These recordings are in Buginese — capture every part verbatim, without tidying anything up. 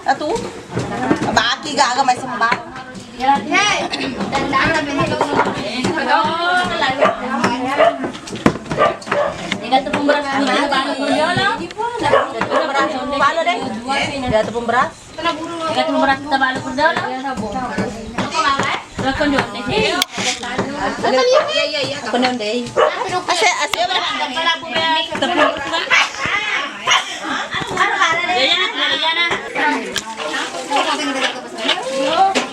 Atu, baki gaga mai sembarang. Tiga tepung beras, tiga tepung beras. Tiga tepung beras kita balu kurdolo. Rokon dulu. Rokon dulu. Ase, ase. Tepung. Ya, ya, ya, ya, nah.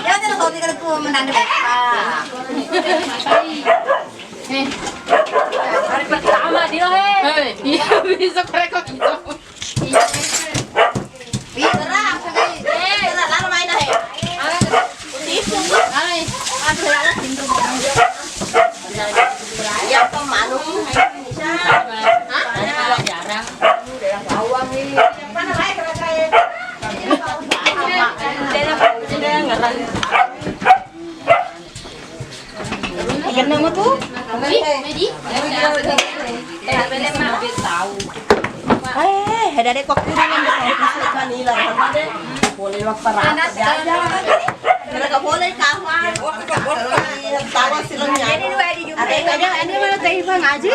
Ya, udah, kalau tiga itu menang deh. Ah. Eh. Hari pertama dia, eh. Eh, iya, bisa korek kok gitu. Wih, gerak, gerak, lalu main, eh. Tipu. Hai. Aduh, ya Allah, pintu. Ya, pemalu. Hah? Jarang. Mana, baik, gerak, gerak. Kenapa tuh? Eh, ada dek waktu dulu. Boleh lapar. Ada boleh kawan. Tawa silengnya. Ada, ada, ada mana tadi Bang Aji?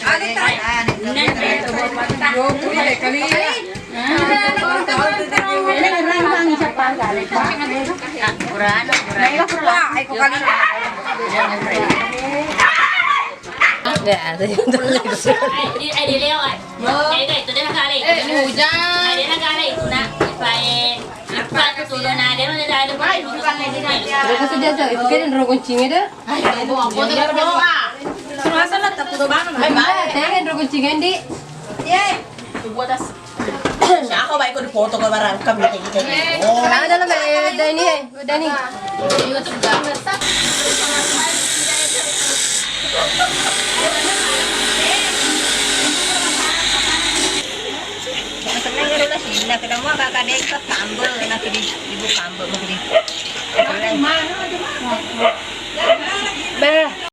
Ada tak? Rokok sudah, itu kan rokok kuncingnya dah. Terasa lah, tak kudo banget. Tega rokok kuncingnya, Di. Ye. Aku baik kok dipoto kok barang kami kayak gitu. Oh. Ada lah, Mbak, udah ini, eh, udah nih. Seneng karo lah sih, nah, ketemu kakak dek tambel, nah, di, di bu tambel, mau di. Beh.